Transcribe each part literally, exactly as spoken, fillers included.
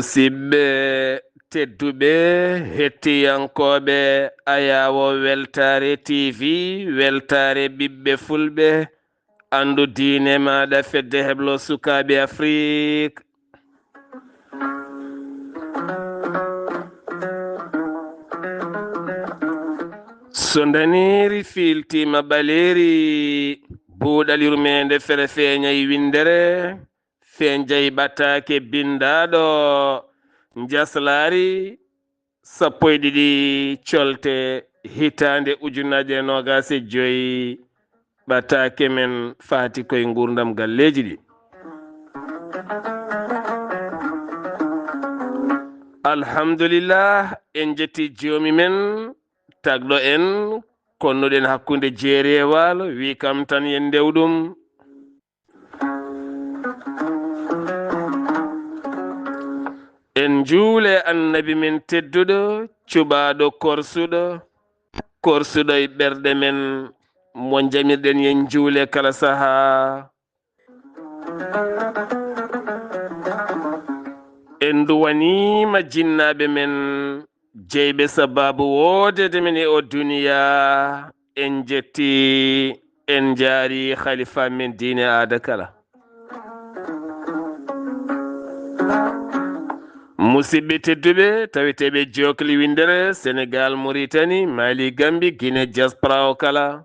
Musidɓe tedduɓe, hettiyankooɓe Ayaawo Weltaare T V, Weltaare ɓiɓɓe Fulɓe, anndu diine maaɗa, Fedde Heblo Sukaaɓe Afrik. So ndaneeri fiiltiima ɓaleeri, buuɗal yurmeende fere feeñay winndere, feeñay ɓataake binndaaɗo, njaslaari sappo e ɗiɗi colte hitaande ujunaaje e noogaas e joy, ɓataake men faati koye nguurndam galleeji ɗi. Alhamdulillah, en njetti joomi men, tagɗo en, konnuɗen hakkunde jeeri e waalo, wi kam tan yen ndew ɗum. En njuule Annabi men tedduɗo, cuɓaaɗo korsuɗo, korsuɗo e ɓerɗe men, mo njamirɗen yen njuule kala sahaa. En nduwaniima jinnaaɓe men, jeyɓe sabaabu woodeede men e o duniyaa. En njetti, en njaari khalifa men diine aada kala. Musidɓe tedduɓe, taweteeɓe jookli winndere, Senegal, Mauritanie, Mali, Gambie, Guinée, diaspora o kala.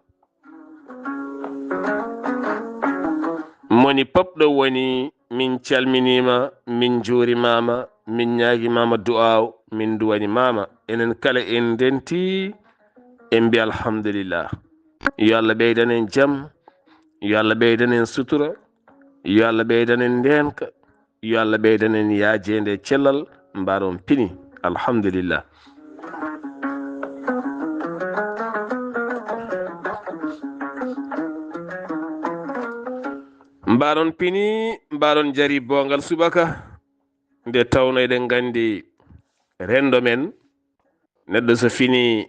Moni pop ɗo woni, min calminiima, min njuurimaama, min ñaagimaama du'aaw, min nduwanimaama. Enen kala en ndenti, en mbi alhamdulillah. Yo Allah ɓeydan en jam, yo Allah ɓeydan en sutura, yo Allah ɓeydan en ndeenka, yo Allah ɓeydan en yaajeende e cellal, mbaron pini. Alhamdulillah. Mbaron pini, mbaron jari boongal subaka. Nde tawno eɗen nganndi renndo men, neɗɗo so fini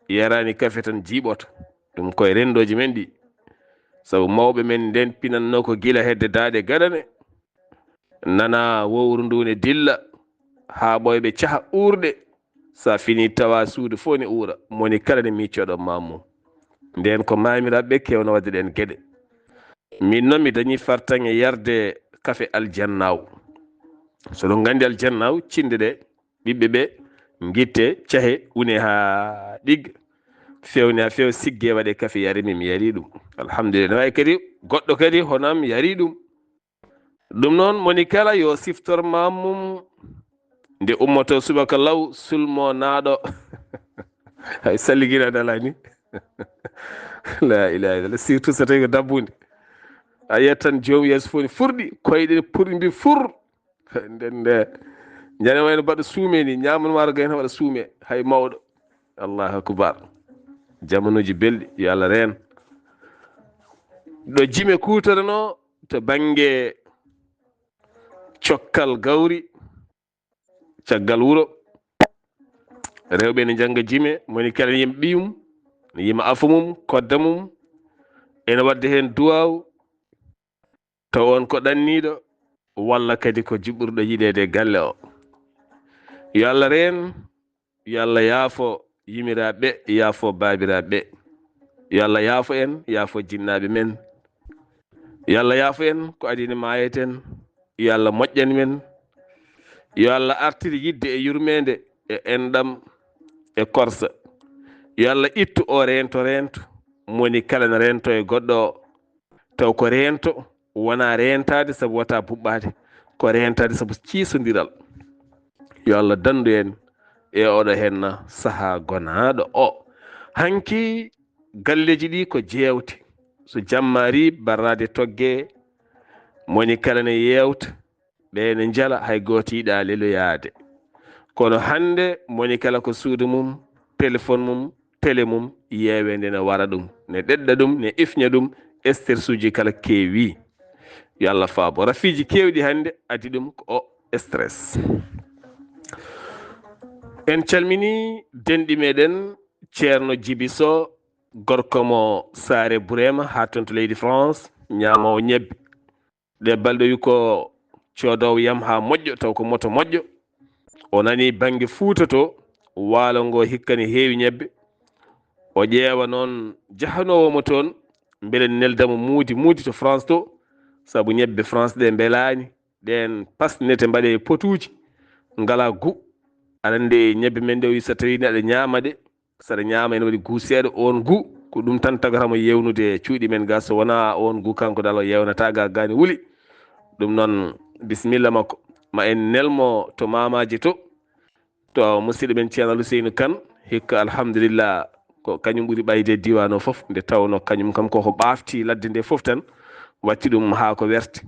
yaraani kafe tan jiiɓoto. Ɗum koye renndooji men ɗi. Sabu mawɓe men nden pinannoo ko gila hedde daaɗe gaɗane. Nana wowru ndu ne dilla, haa ɓooyɓe caha uurɗe. Sa fini tawa suudu fof ne uura, moni kala ne miicoɗo maamum. Nden ko maamiraaɓe ɓe kewno waɗde ɗen geɗe. Min noon mi dañi fartaŋŋe yarde kafe aljannaaw. So ɗum nganndi aljannaaw, cinde ɗe, ɓiɓɓe ɓe, ngitte, cahe, une haa ɗigga. Fewne haa few, sigge, waɗe kafe, yare, min mi yari ɗum. Alhamdulillah. Ne waawi kadi goɗɗo kadi hono am yari ɗum. Ɗum noon, moni kala yo siftor maamum nde ummoto subaka law, sulmo naaɗo. Hay salligina dala ni. La ilaha illallah. Surtout so tawi ko dabbunde. A yiyat tan joom yeeso fof ne furɗi, koyɗe ne purɗi mbi fur. Nden nde, njane wayno mbaɗa suume ni, ñaamano maaro gayna waɗa suume, hay mawɗo. Allahu akbar. Jamanuuji belɗi, yo Allah reen. Ɗo jime kuutoranoo to bannge cokkal gawri, caggal wuro, rewɓe ne njannga jime, moni kala ne yima ɓiyum, ne yima afo mum, kodda mum, ene waɗde heen duwaaw, taw on ko ɗanniiɗo, walla kadi ko jiɓɓurɗo yiɗeede e galle o. Yo Allah reen, yo Allah yaafo yimiraaɓe, yaafo baabiraaɓe. Yo Allah yaafo en, yaafo jinnaaɓe men. Yo Allah yaafo en ko adii ne maayeten. Yo Allah moƴƴan men. Yo Allah artir yiɗde e yurmeende e enɗam e korsa. Yo Allah ittu o reento reento, moni kala ne reento e goɗɗo o. Taw ko reento, wonaa reentaade sabu wota buɓɓaade, ko reentaade sabu ciisondiral. Yo Allah danndu en e oɗo henna sahaa gonaaɗo o. Hanki galleeji ɗi ko jeewte. So jammaari barraade togge, moni kala ne yeewta, ɓe ne njala, hay gooto yiɗaa leloyaade. Kono hannde moni kala ko suudu mum, téléphone mum, télé mum, yeeweende ne wara ɗum, ne ɗeɗɗa ɗum, ne ifña ɗum, stress uji kala keewi. Yo Allah faabo. Rafiiji keewɗi hannde addi ɗum ko o stress. En calmini denɗi meɗen Ceerno Jibi Soh, gorko mo Saare Burema haa toon to leydi France, ñaamoowo ñebbe. Ɗe balɗe wi ko coodoowo yam haa moƴƴo, taw ko moto moƴƴo. O nani bannge Fuuta to, waalo ngo hikka ne heewi ñebbe. O ƴeewa noon jahanoowo mo toon, mbele nelda mo muudi muudi to France to, sabu ñebbe France ɗe mbelaani, ɗeen pasnete mbaɗe e potuuji, ngalaa gu. Aɗa anndi ñebbe men ɗe, o wi so tawii neɗɗo ñaama ɗe, saɗa ñaama ene waɗi guu seeɗa, oon guu ko ɗum tan tagata mo yewnude cuuɗi men ga, so wonaa oon guu kanko dal o yewnata ga, gani wuli. Ɗum noon bisimilla makko, ma en nelmo to maamaaji to, to musidɗo men Ceerno Aluseynu Kan, hikka alhamdulillah ko kañum ɓuri ɓayde diiwaan o fof, nde tawno kañum kam koko ɓaafti ladde nde fof tan, watti ɗum haa ko werti.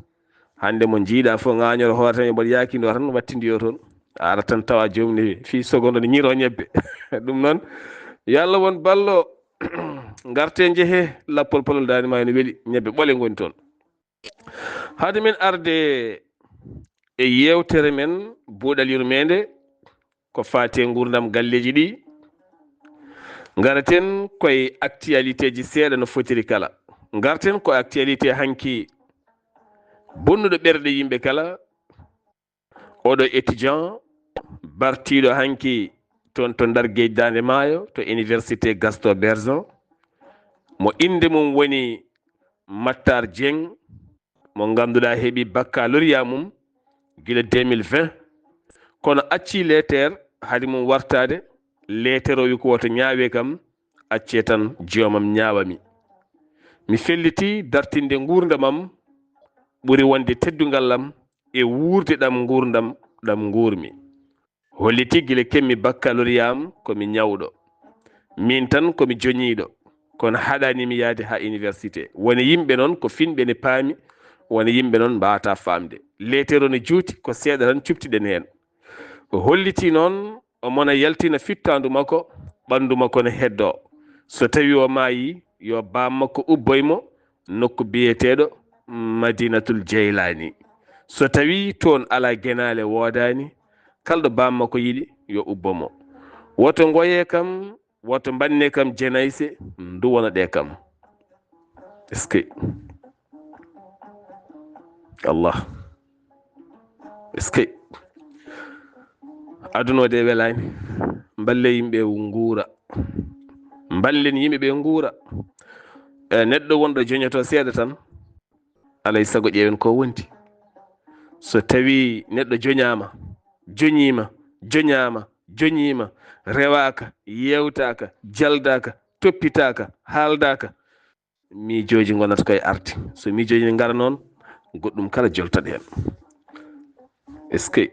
Hannde mo njiiɗa fof ŋaañoro hoore tan, yo mbaɗ yaakindo tan wattindiyo toon. A arat tan tawa joomum ne fii sogondo ne ñiro ñebbe. Ɗum noon, yo Allah won ballo, ngarte njehe lappol palol daani ma ene weli, ñebbe ɓole ngoni toon. Hade men arde e yeewtere men buuɗal yurmeende, ko faati e nguurndam galleeji ɗi, ngaraten koye actualité ji seeɗa no fotiri kala. Ngarten ko actualité hanki bonnuɗo ɓerɗe yimɓe kala. Oɗo étudiant bartiiɗo hanki toon to Ndar Geej Daande Maayo, to Université Gaston Berger, mo innde mum woni Mattar Dieng, mo ngannduɗaa heɓi baccalauréat mum gila deux mille vingt, kono accii leeteer hade mum wartaade. Leeteer o wi ko woto ñaawe kam, accee tan joomam ñaawa mi. Mi felliti dartinde nguurndamam ɓuri wonde teddungal am e wuurde ɗam nguurndam ɗam nguurmi. Holliti gila kemmi baccalauréat am ko mi ñawɗo. Min tan ko mi joñiiɗo, kono haɗaani mi yahde haa université. Won e yimɓe noon ko finɓe ne paami, won e yimɓe noon mbaawata faamde. Leeteer o ne juuti, ko seeɗa tan cubtiɗen heen. O holliti noon o mona yaltina fittaandu makko, ɓanndu makko ne heddoo. So tawii o maayii, yo baam makko ubboy mo nokku biyeteeɗo Madinatul Jeylaani. So tawii toon alaa genaale woodaani, kala ɗo baam makko yiɗi, yo ubbo mo. Woto ngoyee kam, woto mbannee kam jenayse, nduwanaɗee kam. Est-ce que Allah. Est-ce que aduna o de welaani? Mballe yimɓe nguura. Mballen yimɓe ɓe nguura. E neɗɗo wonɗo joñoto seeɗa tan, alay sago ƴeewen ko wonti. So tawii neɗɗo joñaama, joñiima, joñaama, joñiima, rewaaka, yeewtaaka, jaldaaka, toppitaaka, haaldaaka, miijooji ngonata koye arde. So miijooji ne ngara noon, goɗɗum kala joltat heen. Est-ce que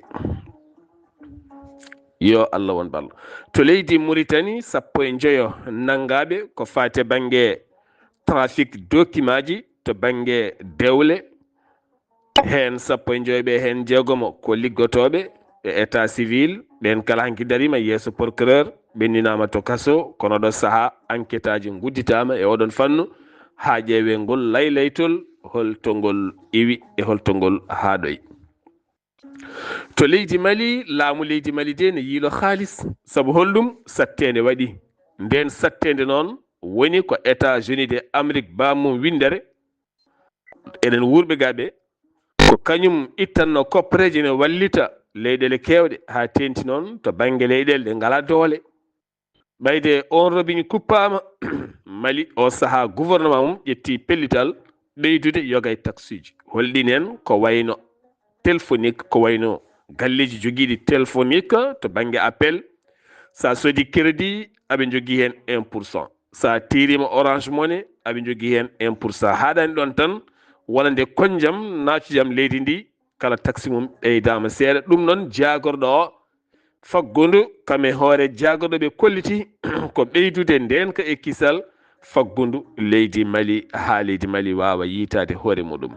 yo Allah won ballo? To leydi Muritani, sappo e njoyo nanngaaɓe ko faati e bannge trafic dokimaaji to bannge dewle. Heen sappo e njoyo ɓe, heen jeegomo ko liggotooɓe e état civil. Ɓeen kala hanki dariima yeeso procureur, ɓenninaama to kaso, kono ɗo sahaa enquêtaaji ngudditaama e oɗon fannu, haa ƴeewee ngol laylaytol, holto ngol iwi e holto ngol haaɗoyi. To leydi Mali, laamu leydi Mali de ne yiilo haalis, sabu holɗum? Satteende waɗi. Ndeen satteende noon woni ko États-Unis de Amérique bammum winndere. Eɗen wuurɓe gaɓe, ko kañum ittanno koppareeje ne wallita leyɗeele keewɗe, haa teenti noon to bannge leyɗeele ɗe ngalaa doole. Ɓayde on robiñ kuppaama, Mali o sahaa gouvernement mum ƴetti pellital ɓeydude yoga e taxuji. Holɗin en ko wayno téléphonique, ko wayno galleeji jogiiɗi téléphonique to bannge appel. So a sodi crédit, aɓe njogii heen un pour cent. So a tiiriima Orange Money, aɓe njogii heen un pour cent. Haaɗaani ɗoon tan, wonande koñjam naatujam leydi ndi, kala taxe mum ɓeydaama seeɗa. Ɗum noon, jaagorɗo o faggundu, kam e hoore jaagorɗo ɓe kolliti ko ɓeydude ndeenka e kisal faggundu leydi Mali, haa leydi Mali waawa yiytaade hoore muɗum.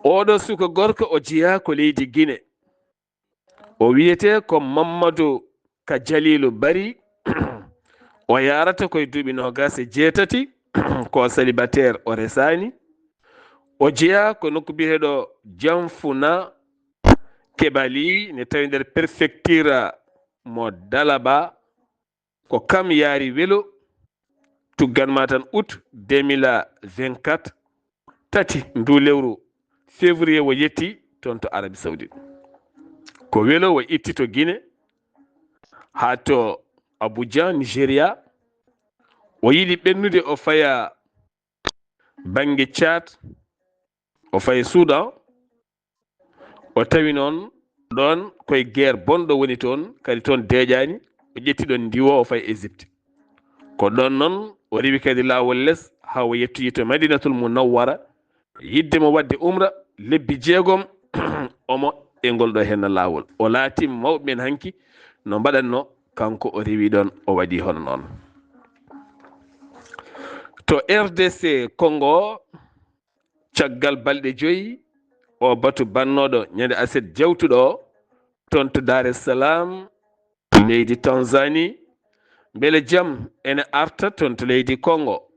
Oɗo suka gorko o jeyaa ko leydi Gine. O wiyetee ko Mammadu Ka Jaliilu Bari. O yaarata koye duuɓi noogaas e jeetati. Ko célibataire, o resaani. O jeyaa ko nokku biyeteeɗo Janfuna Kebali, ne tawi nder prefecture mo Dalaba. Ko kam yaari welo, tuggan ma tan août deux mille vingt-quatre, tati ndu lewru février wo yetti toon to Arabie Saoudite. Ko welo o itti to Guinée haa to Abuja, Nigeria. O yiɗi ɓennude, o faya bannge Tchad, o faya Soudan. O tawi noon ɗoon koye guerre bonɗo woni toon, kadi toon deeƴaani. O ƴetti ɗoon ndiwo, o faya Égypte. Ko ɗoon noon o rewi kadi laawol les haa o yettoyi to Madinatul Munawwara, yidde mo waɗde umra lebbi jeegom, omo e ngol ɗo henna laawol. O laati mawɓe men hanki no mbaɗatno, kanko o rewi ɗoon, o waɗi hono noon. To R D C Congo, caggal balɗe joyi, o batu bannooɗo ñande aset jawtuɗo o, toon to Dar es Salaam, leydi Tanzanie. Mbele jam ene arta toon to leydi Congo?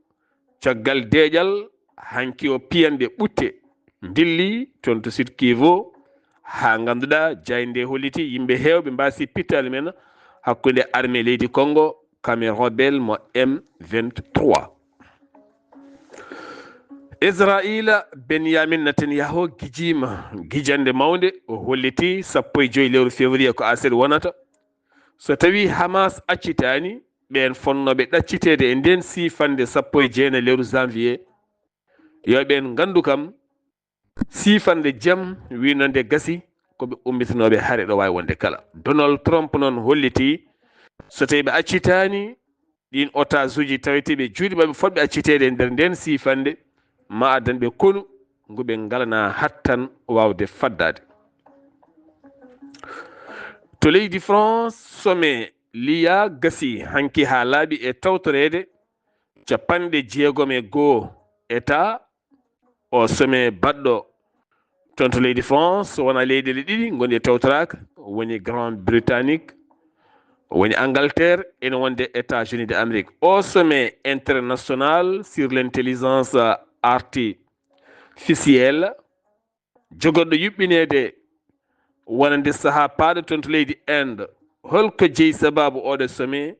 Caggal deeƴal, hanki o piyanɗe ɓutte ndilli toon to Sud Kivu, haa ngannduɗaa jaaynde holliti yimɓe heewɓe mbaasi pittaali men hakkunde armée leydi Congo, Cameroun Bel mo M vingt-trois. Israa'iila, Benyamin Netanyahu gijiima gijannde mawnde, o holliti sappo e joyi lewru février ko aset wonata. So tawii Hamas accitaani, ɓeen fonnooɓe ɗacciteede e ndeen siifannde sappo e jeenayi lewru janvier, yo ɓeen nganndu kam, siifannde jam wino nde gasi, ko ɓe ummitanooɓe hare, ɗo waawi wonde kala. Donald Trump noon holliti, so tawii ɓe accitaani ɗiin otaasuuji taweteeɓe juuɗe maɓɓe fotɓe acciteede e nder ndeen siifannde, ma addan ɓe konu ngu ɓe ngalanaa hattan waawde faddaade. To leydi France, sommet l'I A gasi hanki haa laaɓi e tawtoreede capanɗe jeegom e goo État. O sommet baɗɗo toon to leydi France, wona leyɗeele ɗiɗi ngonɗi e tawtoraaka, woni Grand Britannique, woni Angleterre, ene wonde États-Unis de Amérique. O sommet international sur l'intelligence artificielle, jogorɗo yuɓɓineede wonande sahaa paaɗo toon to leydi Inde. Holko jeyi sabaabu oɗo sommet?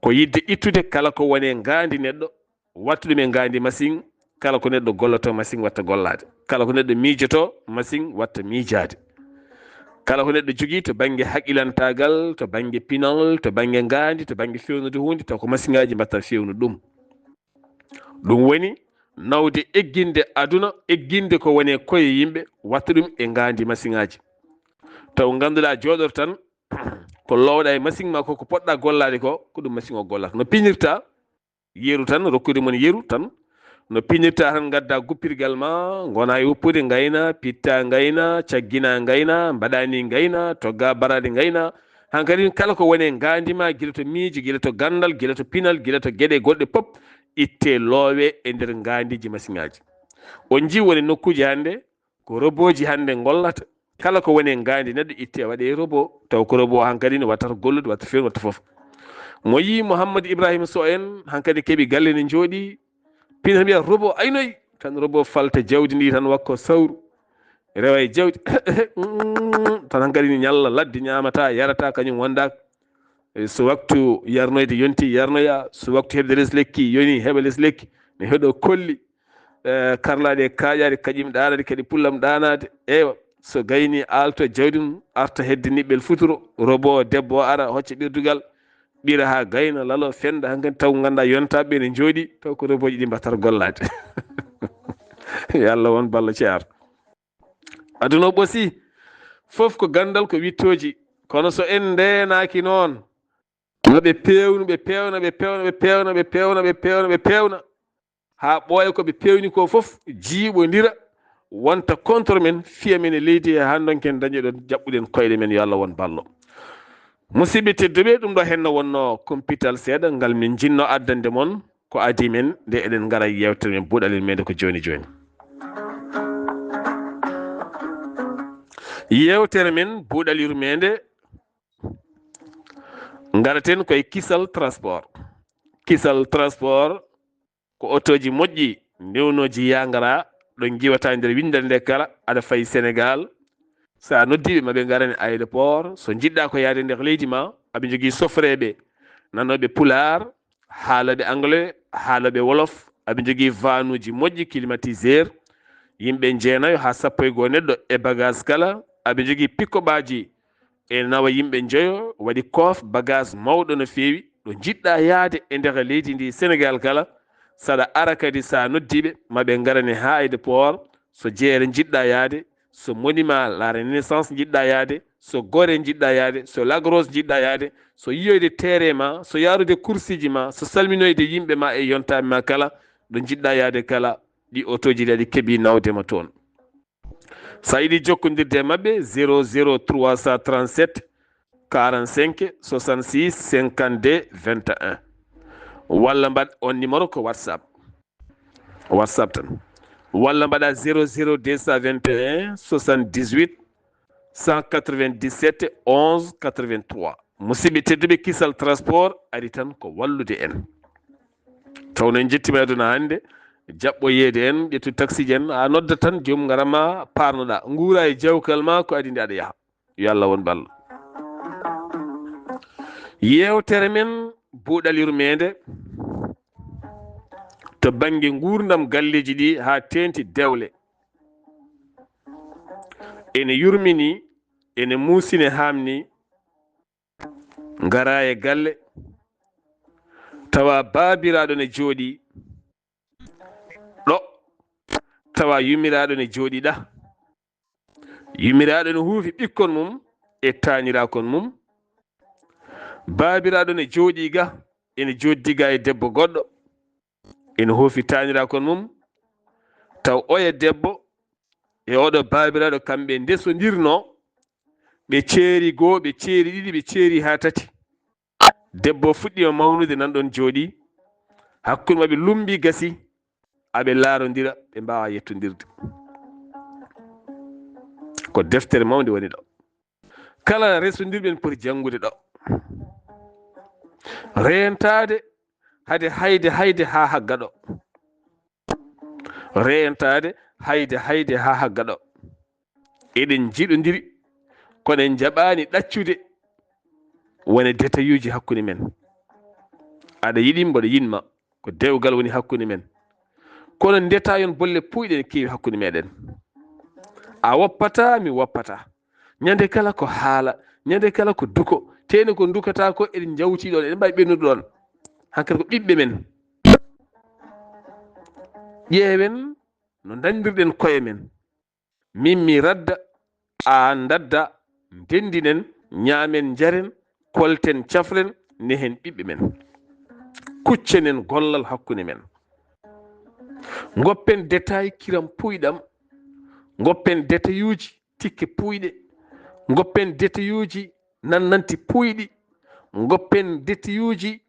Ko yiɗde ittude kala ko woni ngaandi neɗɗo, watta ɗum e ngaandi masiŋ, kala ko neɗɗo golloto masiŋ watta gollaade, kala ko neɗɗo miijoto masiŋ watta miijaade, kala ko neɗɗo jogii to bannge haqilantaagal, to bannge pinal, to bannge ngaandi, to bannge feewnude huunde, taw ko masiŋaaji mbatta feewnude ɗum. Ɗum woni nawde egginde aduna, egginde ko woni e koye yimɓe, watta ɗum e ngaandi masiŋaaji. Taw ngannduɗaa jooɗoto tan, ko loowɗa e masiŋ ma ko, ko poɗɗa gollaade ko, ko ɗum masiŋ o gollata. No piñirta yeru tan, rokkude mon yeru tan. No piñirta tan, ngadda guppirgal ma, ngona e woppude, ngayna, pitta, ngayna, caggina, ngayna, mbaɗani, ngayna, togga baraade, ngayna. Hankadi kala ko woni e ngaandi ma, gila to miijo, gila to ganndal, gila to pinal, gila to geɗe goɗɗe pop, itte loowe e nder ngaandiji masiŋaaji. On njii woni nokkuuji hannde, ko robooji hannde ngollata. Kala ko woni e ngaandi neɗɗo itte waɗe robot, taw ko robot hankadi ne wattata gollude, watta feere, watta fof. Mo yii Mouhammad Ibrahima Sow en, hankadi keɓi galle ne njooɗi, pina mbiya robot aynoyi, tan robot falta jawdi ndi tan wakko sawru. Rewa e jawdi, tan hankadi ne ñalla ladde ñaamata, yarata, kañum wonda. E so waktu yarnoyde yonti, yarnoya, so waktu heɓde les lekki yoni, heɓa les lekki, ne heɗo kolli. E, karlaɗe kaaƴaade, kaƴim ɗaanaade, kadi pullam ɗaanaade. Eywa, so gayni aalto jawdi mum, arta hedde niɓɓel futuro, robot debbo o ara, hocca ɓirdugal, ɓira haa gayna, lalo, fenda, hankadi taw ngannda yontaɓe ne njooɗi, taw ko robotji ɗi mbattata gollaade. Yo Allah won ballo ceer. Aduna o ɓosi, fof ko ganndal, ko wittooji. Kono so en ndeenaaki noon, no ɓe peewnu, ɓe peewna, ɓe peewna, ɓe peewna, ɓe peewna, ɓe peewna, ɓe peewna, haa ɓooya ko ɓe peewni ko fof jiiɓondira, wonta contre men, fiya men e leydi he, haa ndonken dañuɗen jaɓɓuɗen koyɗe men. Yo Allah won ballo. Musidɓe tedduɓe, ɗum ɗo henno wonno kumpital seeɗa ngal min jinno addande mon, ko adii men nde eɗen ngara e yeewtere men buuɗal yurmeende ko jooni jooni. Yeewtere men buuɗal yurmeende, ngaraten koye kisal transport. Kisal transport ko otooji moƴƴi, newnooji yangara, ɗo ngiwata nder winndere nde kala, aɗa fayi Senegal. So a noddiiɓe, ma ɓe ngarane aéroport. So njiɗɗa ko yaade nder leydi ma, aɓe njogii sofreeɓe nanooɓe Pulaar, haalooɓe Anglais, haalooɓe Wolof. Aɓe njogii vaanuuji moƴƴi, climatiseur. Yimɓe jeenayo haa sappo e goo neɗɗo e bagage kala. aɓe njogii pikkoɓaaji, ene nawa yimɓe njoyo, waɗi koof bagage mawɗo no feewi. Ɗo njiɗɗaa yahde e nder leydi ndi Senegaal kala, saɗa ara kadi, so a noddii ɓe, ma ɓe ngarane haa aéroport. So jeere njiɗɗaa yahde, so monument la Renaissance njiɗɗaa yahde, so Gorée njiɗɗaa yahde, so Lac Rose njiɗɗaa yahde, so yiyoyde terrain ma, so yahrude kursiiji ma, so salminoyde yimɓe ma e yontaaɓe ma kala, ɗo njiɗɗaa yahde kala, ɗi otooji ɗi aɗa keɓi nawde ma toon. So a yiɗi jokkondirde e maɓɓe, zéro zéro trois cent trente-sept quarante-cinq soixante-six cinquante-deux vingt et un. Walla mbaɗ on numéro ko WhatsApp. WhatsApp tan. Walla mbaɗa zéro zéro deux cent vingt et un soixante-dix-huit cent quatre-vingt-dix-sept onze quatre-vingt-trois. Musidɓe tedduɓe, Kisal Transport ari tan ko wallude en. Tawno en njettiima e aduna hannde, jaɓɓoyeede en, ƴettu taksiiji en, a nodda tan joom ngara ma paarnoɗaa. Nguura e jawkal ma ko adii nde aɗa yaha. Yo Allah won ballo. Yeewtere men, buuɗal yurmeende to bannge nguurndam galleeji ɗi haa teeŋti dewle. Ene yurmini, ene muusine haamni, ngaraa e galle, tawa baabiraaɗo ne jooɗii ɗo, tawa yumiraaɗo ne jooɗii ɗa. Yumiraaɗo ne huufi ɓikkon mum e taaniraakon mum. Baabiraaɗo ne jooɗii ga, ene jooɗdi ga e debbo goɗɗo, ene huufi taaniraakon mum. Taw oya debbo e oɗo baabiraaɗo, kamɓe ndesondirno, ɓe ceeri goo, ɓe ceeri ɗiɗi, ɓe ceeri haa tati. Debbo fuɗɗiima mawnude, nan ɗon jooɗii. Hakkunde maɓɓe lumbi, gasi, aɓe laarondira, ɓe mbaawa yettondirde. Ko deftere mawnde woni ɗo. Kala resondirɓe en poti janngude ɗo. Reentaade hade hayde hayde haa hagga ɗo. Reentaade hayde hayde haa hagga ɗo. Eɗen njiɗondiri, kono en njaɓaani ɗaccude wone détailluuji hakkunde men. Aɗa yiɗi, mboɗo yiɗma, ko dewgal woni hakkunde men. Kono ndeta yon bolle puuyɗe ne keewi hakkunde meɗen. A woppataa, mi woppataa. Ñande kala ko haala, ñande kala ko duko. Teene ko dukata ko, eɗen njawti ɗon, eɗen mbawi ɓennude ɗon. Hankadi ko ɓiɓɓe men. Ƴeewen no dañdirɗen koye men. Min mi radda, aan dadda, ndenndinen, ñaamen, njaren, kolten, cafren, nehen ɓiɓɓe men. Kuccenen gollal hakkunde men. Ngoppen détail kiram puuyɗam. Ngoppen détailluuji tikke puuyɗe. Ngoppen détailluuji nannanti puuyɗi. Ngoppen détailluuji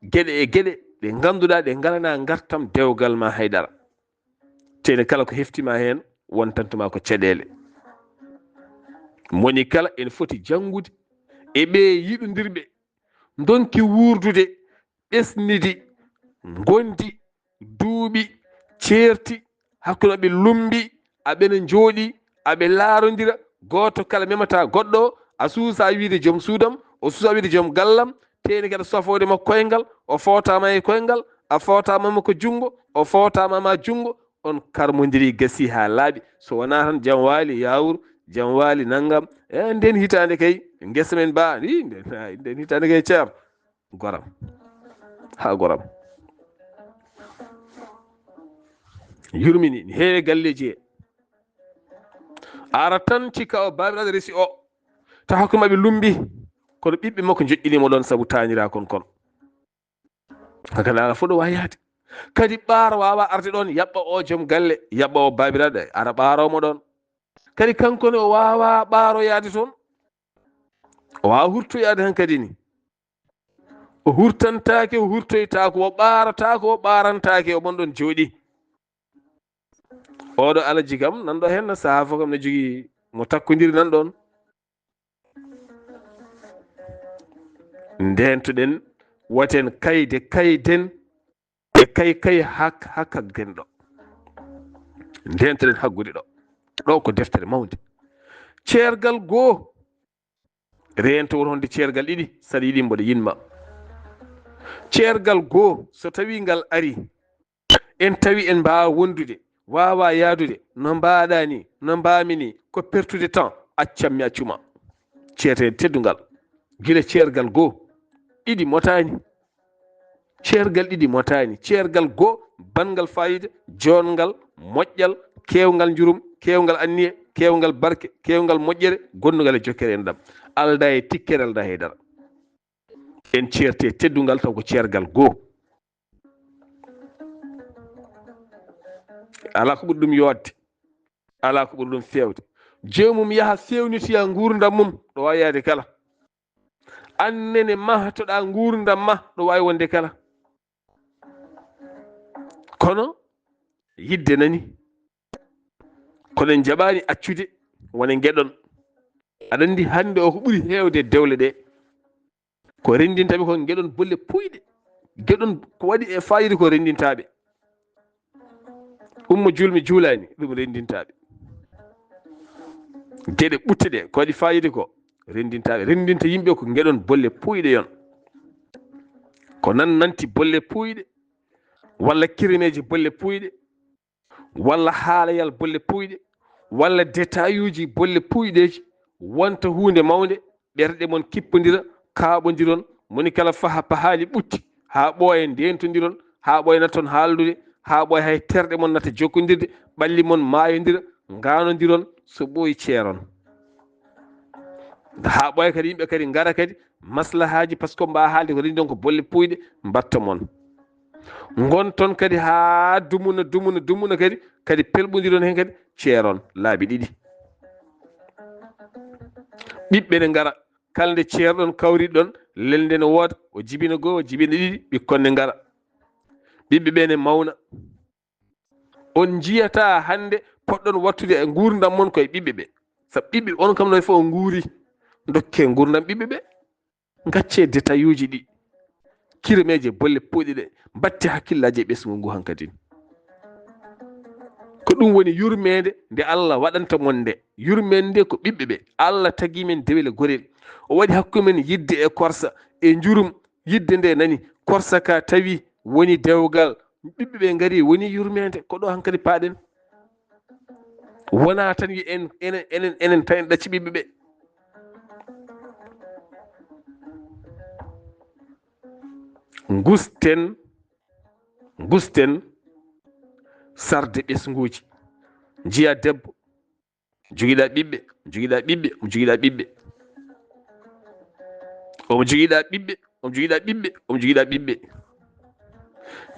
geɗe e geɗe ɗe ngannduɗaa ɗe ngalanaa ngartam dewgal ma haydara. Teene kala ko heftima heen, wontantuma ko caɗeele. Moni kala ene foti janngude e ɓee yiɗondirɓe, ndonki wuurdude, ɓesnidi, ngondi, duuɓi, ceerti, hakkunde maɓɓe lumbi, aɓena njooɗi, aɓe laarondira, gooto kala memata goɗɗo o, a suusa wiide joom suudam, o suusa wiide joom gallam, teeni kadi sofoode makko koyngal, o footama e koyngal, a footama mo ko junngo, o footama ma junngo, on karmondiri, gasi haa laaɓi. So wonaa tan jam waali yaawur, jam waali nanngam. E nden hitaande kay, ngesa men ba, i, nden, nden hitaande kay ceer. Goram. Haa goram. Yurmini, ne heewi galleeji he. A ara tan cika o baabiraaɗo resi o. Ta hakkunde maɓɓe lumbi. Kono ɓiɓɓe makko njoƴƴini mo ɗon sabu taaniraakon kon. Hankadi ala fof ɗo waawi yahde. Kadi ɓaaro waawaa arde ɗon, yaɓɓa o joom galle, yaɓɓa o baabiraaɗo, ara ɓaaroo mo ɗon. Kadi kanko ne o waawaa ɓaaro yahde toon. O waawaa hurtoyaade hankadi ni. O hurtantaake, o hurtoytaako, o ɓaarotaako, o ɓaarantaake, o mon ɗon jooɗii. Oɗo Alaji kam, nan ɗo heen, sahaa fof kam ne jogii mo takkondiri nan ɗon. Ndeentoɗen, waten kayde kayden, e kay kay hak-, hakaggen ɗo. Ndeentoɗen haggude ɗo. Ɗo ko deftere mawnde. Ceergal goo. Reento won honde ceergal ɗiɗi, saɗa yiɗi mboɗo yiɗma. Ceergal goo, so tawi ngal ari, en tawi en mbaawa wondude, waawa yaadude, no mbaaɗa ni, no mbaami ni, ko pertude temps. Accam mi accuma. Ceerteeɗe teddungal. Gila ceergal goo, ɗiɗi motaani. Ceergal ɗiɗi motaani. Ceergal goo, banngal faayiida, joɗngal, moƴƴal, keewngal njurum, keewngal anniye, keewngal barke, keewngal moƴƴere, gonnungal e jokkere enɗam. Aldaa e tikkere, aldaa e dara. En ceerti e teddungal taw ko ceergal goo. Alaa ko ɓuri ɗum yooɗde. Alaa ko ɓuri ɗum feewde. Joomum yaha feewnitoya nguurndam mum, ɗo waawi yaade kala. Aan nene mahtoɗaa nguurndam ma, ɗo waawi wonde kala. Kono yidde nani. Kono en njaɓaani accude wona ngeɗon. Aɗa anndi hannde o ko ɓuri heewde e dewle ɗe. Ko renndinta ɓe ko ngeɗon bolle puuyɗe. Ngeɗon ko waɗi e faayiida ko renndinta ɓe. Ummo juul mi juulaani, ɗum renndinta ɓe. Geɗe ɓutte ɗe, ko waɗi faayiida ko renndinta ɓe. Renndinta yimɓe ko ngeɗon bolle puuyɗe yon. Ko nan nanti bolle puuyɗe, walla kirimeeji bolle puuyɗe, walla haalayal bolle puuyɗe, walla détail uji bolle puuyɗeeji, wonta huunde mawnde, ɓerɗe mon kippondira, kaaɓondiron, moni kala faha pahaali ɓutti, haa ɓooya ndeentondiron, haa ɓooya natton haaldude, haa ɓooya hay terɗe mon natta jokkondirde, ɓalli mon maayondira, ngaanondiron, so ɓooyi ceeron. Haa ɓooya kadi yimɓe kadi ngara kadi, maslahaaji, par ce que mbaa haalde ko renndon ko bolle puuyɗe, mbatta mon. Ngonton kadi haa dumuna, dumuna, dumuna kadi, kadi pelɓondiron heen kadi, ceeron laabi ɗiɗi. Ɓiɓɓe ne ngara, kala nde ceerɗon kawriɗon, lelnde ne wooda, o jibina goo, o jibina ɗiɗi, ɓikkon ne ngara. Ɓiɓɓe ɓe ne mawna. On njiyataa hannde poɗɗon wattude e nguurndam mon koye ɓiɓɓe ɓe. Sabu ɓiɓɓe on kam noon fof o nguuri. Ndokkee nguurndam ɓiɓɓe ɓe. Ngaccee détail uji ɗi. Kirimeeje bolle puuyɗe ɗe. Mbatte hakkillaaji e ɓesngu ngu hankadin. Ko ɗum woni yurmeende nde Allah waɗanta mon nde. Yurmeende nde ko ɓiɓɓe ɓe. Allah tagi men dewle gorel. O waɗi hakkunde men yidde e korsa e njurum. Yidde nde nani, korsa ka tawi woni dewgal. Ɓiɓɓe ɓe ngari woni yurmeende. Ko ɗo hankadi paaɗen. Wonaa tan yo en, enen, enen, enen tan en ɗacci ɓiɓɓe ɓe. Ngusten, ngusten sarde ɓesnguuji. Njiya debbo, jogiɗa ɓiɓɓe, jogiɗa ɓiɓɓe, omo jogiɗa ɓiɓɓe. Omo jogiɗa ɓiɓɓe, omo jogiɗa ɓiɓɓe, omo jogiɗa ɓiɓɓe.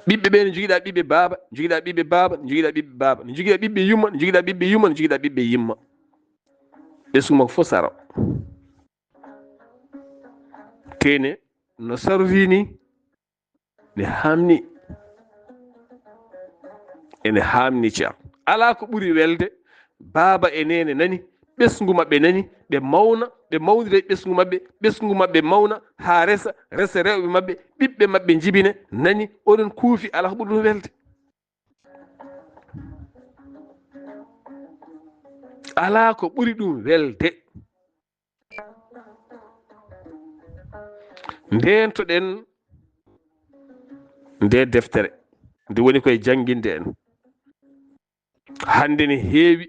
Ɓiɓɓe ɓe ne jogiɗa ɓiɓɓe baaba, jogiɗa ɓiɓɓe baaba, jogiɗa ɓiɓɓe baaba, ne jogiɗa ɓiɓɓe yumma, ne jogiɗa ɓiɓɓe yumma, ne jogiɗa ɓiɓɓe yimma. Ɓesngu makko fof saro. Tene no sarori ni, ne hamni, ene hamni cer. Alaa ko ɓuri welde, baaba e neene nani, ɓesngu maɓɓe nani, ɓe mawna, ɓe mawnira e ɓesngu maɓɓe, ɓesngu maɓɓe mawna, haa resa, resa rewɓe maɓɓe, ɓiɓɓe maɓɓe njibina, nani, oɗon kuufi, alaa ko ɓuri ɗum welde. Alaa ko ɓuri ɗum welde. Ndeentoɗen nde deftere, nde woni koye jannginde en. Hannde ne heewi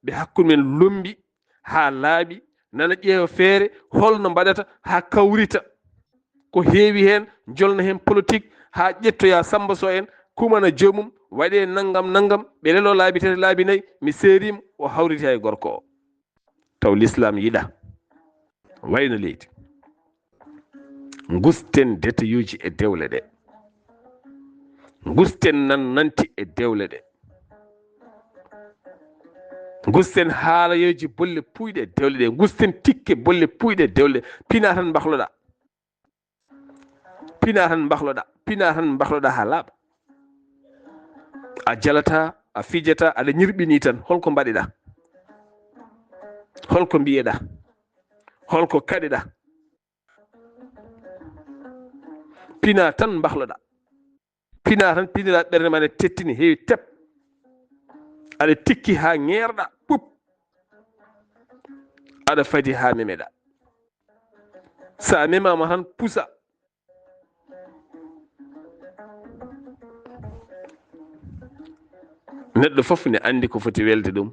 ɓe hakkunde men lombi haa laaɓi, nana ƴeewa feere, holno mbaɗata haa kawrita. Ko heewi heen, jolna heen politique haa ƴettoya Samba Sow en, kumana joomum, waɗe nanngam nanngam, ɓe lelo laabi tati, laabi nayi, mi seeriima, o hawriti hay gorko o. Taw l'islam yiɗa. Wayno leydi. Ngusten deteyuuji e dewle ɗe. Ngusten nan nanti e dewle ɗe. Ngusten haalayeeji bolle puuyɗe e dewle ɗe. Ngusten tikke bolle puuyɗe e dewle ɗe. Pina tan mbahloɗa. Pina tan mbahloɗa. Pina tan mbahloɗa haa laaɓa. A jalata, a fijata, aɗa ñirɓini tan. Holko mbaɗiɗa? Holko mbiyeɗa? Holko kaɗiɗa? Pina tan mbahloɗa. Pina tan, pinira ɓernde ma ne tettini, heewi tep. Aɗa tikki haa ŋeerɗa, pup. Aɗa fadi haa memeɗa. Sa memama tan, pusa. Neɗɗo fof ne anndi ko foti welde ɗum.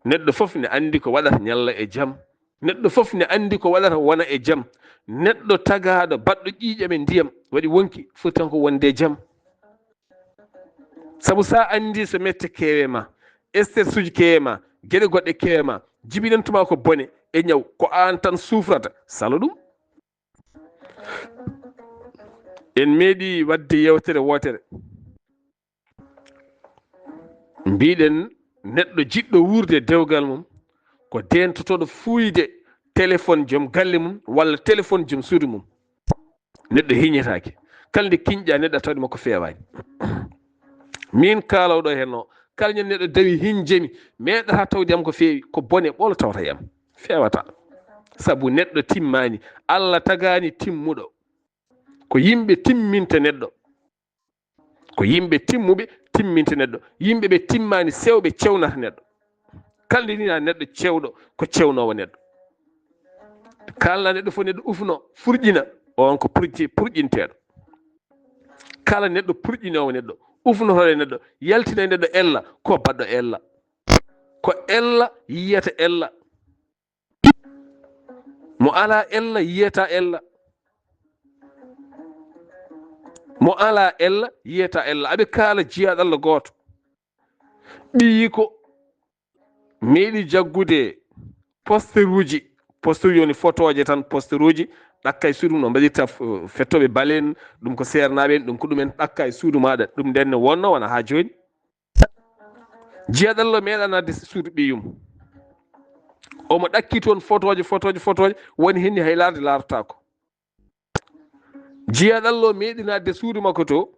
Neɗɗo fof ne anndi ko waɗata ñalla e jam. Neɗɗo fof ne anndi ko waɗata wona e jam. Neɗɗo tagaaɗo baɗɗo ƴiiƴam e ndiyam waɗi wonki foti tan ko wonde e jam. Sabu sa anndi so mette kewe ma, stress uji kewe ma, geɗe goɗɗe kewe ma, jibinan tuma ko bone e ñaw, ko an tan sufrata, salo ɗum. En meeɗi waɗde yewtere wootere. Mbiɗen neɗɗo jiɗɗo wuurde dewgal mum ko dentotoɗo fuuyde téléphone joom galle mum walla téléphone joom suudu mum. Neɗɗo hiñetaake. Kala nde kiñƴa neɗɗo a tawde makko feewaani. Min kaalawɗo heen o, kala ñande neɗɗo dawi hiñjemi, meeɗata tawde am ko feewi, ko bone ɓolo tawata e am. Feewata. Sabu neɗɗo timmaani. Allah tagaani timmuɗo. Ko yimɓe timminta neɗɗo. Ko yimɓe timmuɓe timminta neɗɗo. Yimɓe ɓe timmaani sewɓe cewnata neɗɗo. Kala nde nina neɗɗo cewɗo ko cewnoowo neɗɗo. Kala neɗɗo fof neɗɗo ufno furƴina, on ko purƴi-, purƴinteeɗo. Kala neɗɗo purƴinoowo neɗɗo, ufnotooɗo e neɗɗo, yaltina e neɗɗo ella, ko baɗɗo ella. Ko ella yiyata ella. Mo alaa ella yiyata ella. Mo alaa ella yiyata ella. Aɓe kaala jiyaaɗo Allah gooto. Ɓiyi ko meeɗi jaggude posteruuji. Posteruuji woni fotooje tan, posteruuji ɗakka e suudu mum no mbaɗirta f-, fettooɓe balen, ɗum ko seernaaɓe en, ɗum ko ɗumen ɗakka e suudu maaɗa. Ɗum nden ne wonno wona haa jooni. Jiyaaɗo Allah meeɗa naatde suudu ɓiyum. Omo ɗakki toon fotooje, fotooje, fotooje, woni heen ni hay laarde laarataako. Jiyaaɗo Allah meeɗi naatde suudu makko to.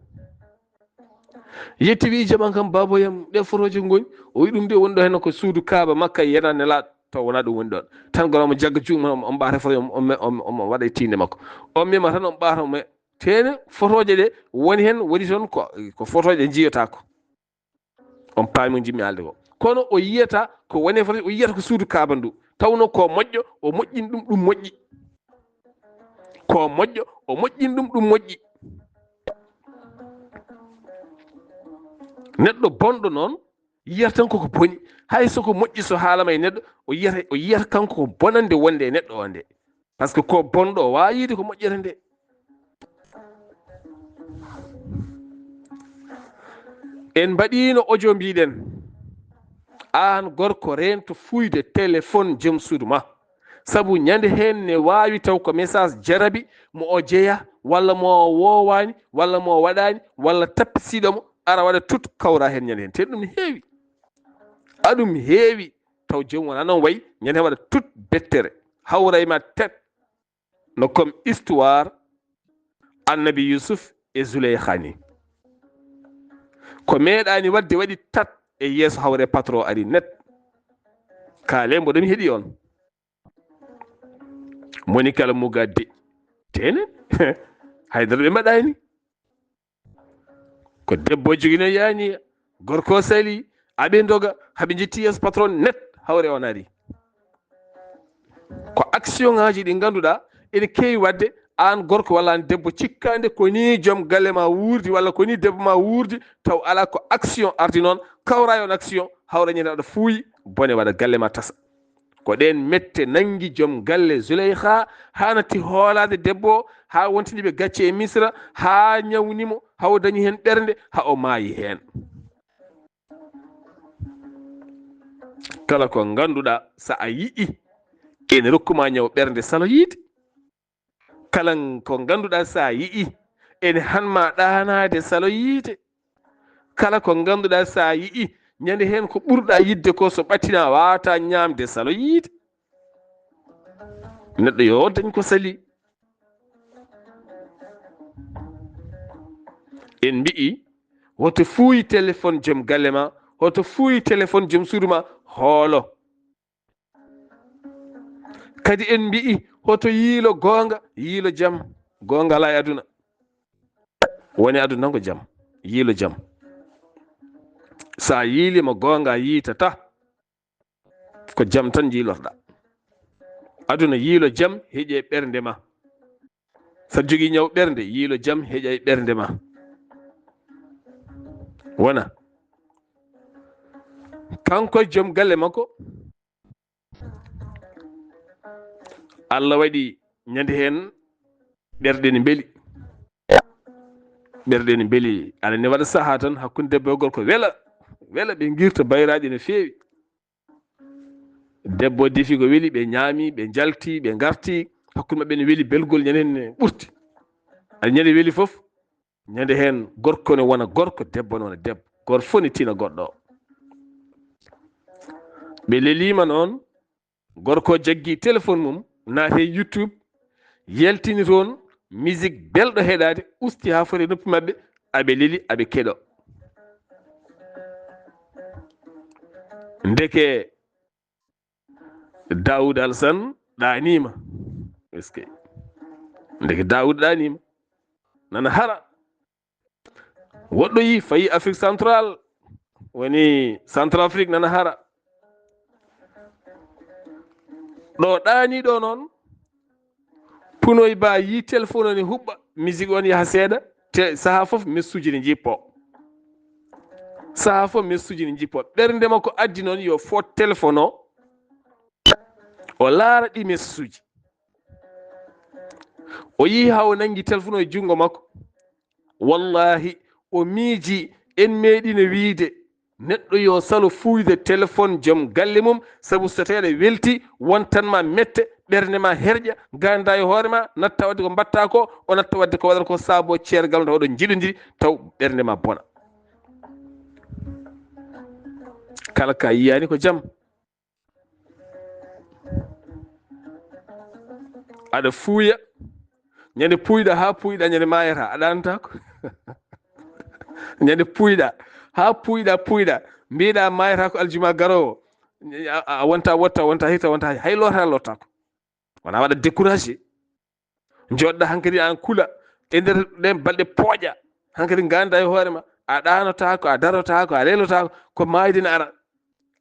Yetti wi, "Jaman kam, baabo yam, ɗe fotooje ngoni?" O wi ɗum de woni ɗo heen ko suudu Kaaba Makka yenaa Nelaaɗo, taw wonaa ɗum woni ɗoon. Tan gono omo jagga juuɗe mum, omo ɓaata foto, omo, omo, omo, omo waɗa e tiinde makko. On mema tan, omo ɓaata, omo teene fotooje ɗe woni heen, woni toon ko, ko fotooje ɗe njiyotaako. On paami ko njiɗmi haalde ko. Kono o yiyata ko woni e foto, o yiyata ko suudu Kaaba ndu. Tawno ko moƴƴo, o moƴƴini ɗum, ɗum moƴƴi. Ko moƴƴo, o moƴƴini ɗum, ɗum moƴƴi. Neɗɗo bonɗo noon, yiyata tan koko boni. Hay so ko moƴƴi so haalama e neɗɗo, o yiyata, o yiyata kanko ko bonande wonde e neɗɗo o nde. Par ce que ko bonɗo o waawa yiide ko moƴƴere nde. En mbaɗiino audio mbiɗen, aan gorko reento fuuyde téléphone joom suudu ma. Sabu ñande heen ne waawi taw ko message jarabi mo o jeya, walla mo o woowaani, walla mo o waɗaani, walla tappisiiɗo mo, ara waɗa tut kawra heen ñande heen. Te ɗum ne heewi. Aɗum heewi. Taw joom wona noon wayi, ñande heen waɗa tut bettere. Hawra e ma tet. No comme histoire Annabi Yusuf e Zuleyha ni. Ko meeɗaani waɗde waɗi tat e yeeso hawre patron ari net. Kaale mboɗo mi heɗi on. Moni kala mugadde. Tene. Haydara ɓe mbaɗaani. Ko debbo jogino yaani, gorko sali, aɓe ndoga, haɓe njetti yeeso patron net, hawre on ari. Ko action ngaji ɗi ngannduɗaa ene keewi waɗde, aan gorko walla aan debbo cikkaande ko ni joom galle ma wuurdi walla ko ni debbo ma wuurdi, taw alaa ko action ardi noon, kawra e on action, hawre ñande aɗa fuuyi, bone waɗa galle ma tasa. Ko ɗeen mette nanngi joom galle Zuleyha, haa natti hoolaade debbo o, haa wontini ɓe gacce e Misra, haa ñawni mo, haa o dañi heen ɓernde, haa o maayi heen. Kala ko ngannduɗaa, so a yi'i, ene rokku ma ñaw ɓernde salo yiide. Kala ko ngannduɗaa, so a yi'i, ene han ma ɗaanaade salo yiide. Kala ko ngannduɗaa, so a yi'i, ñande heen ko ɓurɗaa yiɗde ko, so ɓattinaa, waawata ñaamde salo yiide. Neɗɗo yo dañ ko sali. En mbi'i, hoto fuuyi téléphone joom galle ma, hoto fuuyi téléphone joom suudu ma, hoolo. Kadi en mbi'i, hoto yiilo goonga, yiilo jam. Goonga alaa e aduna. Woni aduna tan ko jam. Yiilo jam. So a yiiliima goonga, a yiitata. Ko jam tan njiilorɗaa. Aduna, yiilo jam, heƴe ɓernde ma. So a jogii ñaw ɓernde, yiilo jam, heƴa e ɓernde ma. Wona. Kanko e joom galle makko, Allah waɗi ñande heen ɓerɗe ne mbeli. Ɓerɗe ne mbeli. Aɗa ne waɗa sahaa tan hakkunde debbo e gorko wela, wela ɓe ngirta bayraaɗi no feewi. Debbo defi ko weli, ɓe ñaami, ɓe njalti, ɓe ngarti. Hakkunde maɓɓe ne weli, belgol ñande heen ne ɓurti. Aɗa ñande weli fof, ñande heen gorko ne wona gorko, debbo ne wona debbo. Gooto fof ne tina goɗɗo o. Ɓe leliima noon, gorko jaggi téléphone mum, naati e YouTube, yaltini toon musique belɗo heɗaade, usti haa foti e noppi maɓɓe, aɓe leli, aɓe keɗo. Ndeke Daoud Alsan ɗaaniima. Est-ce que? Ndeke Daoud ɗaaniima. Nana hara. Woɗɗoyi, fayi Afrique Centrale, woni Centrafrique nana hara. Ɗo ɗaani ɗo noon, Punoy Ba yi téléphone o ne huɓɓa, musique o ne yaha seeɗa, te sahaa fof messuuji ne njippo. Sahaa fof messuuji ne njippo. Ɓernde makko addi noon yo foot téléphone o, o laara ɗi messuuji. O yehi haa o nanngi téléphone o e junngo makko. Wallahi, o miiji, en meeɗino wiyde neɗɗo yo salo fuuyde téléphone joom galle mum, sabu so tawii aɗa welti, wontan ma mette, ɓernde ma herƴa, ngaandaa e hoore ma, natta waɗde ko mbaɗta ko, o natta waɗde ko waɗata ko, saabo ceergal nde oɗon njiɗondiri, taw ɓernde ma bona. Kala ka yiyaani ko jam. Aɗa fuuya, ñande puuyɗa haa puuyɗa, ñande maayata, a ɗaanataako. Ñande puuyɗa, haa puuyɗa, puuyɗa, mbiɗa maayata ko aljuma garoowo, a, a wonta wotta, wonta hirta, wonta hay loota, lottaako. Wona waɗa découragé. Njooɗɗa hankadi an kula e nder ɗen balɗe pooƴa. Hankadi ngaandaa e hoore ma, a ɗaanotaako, a darotaako, a lelotaako, ko maayde ne ara.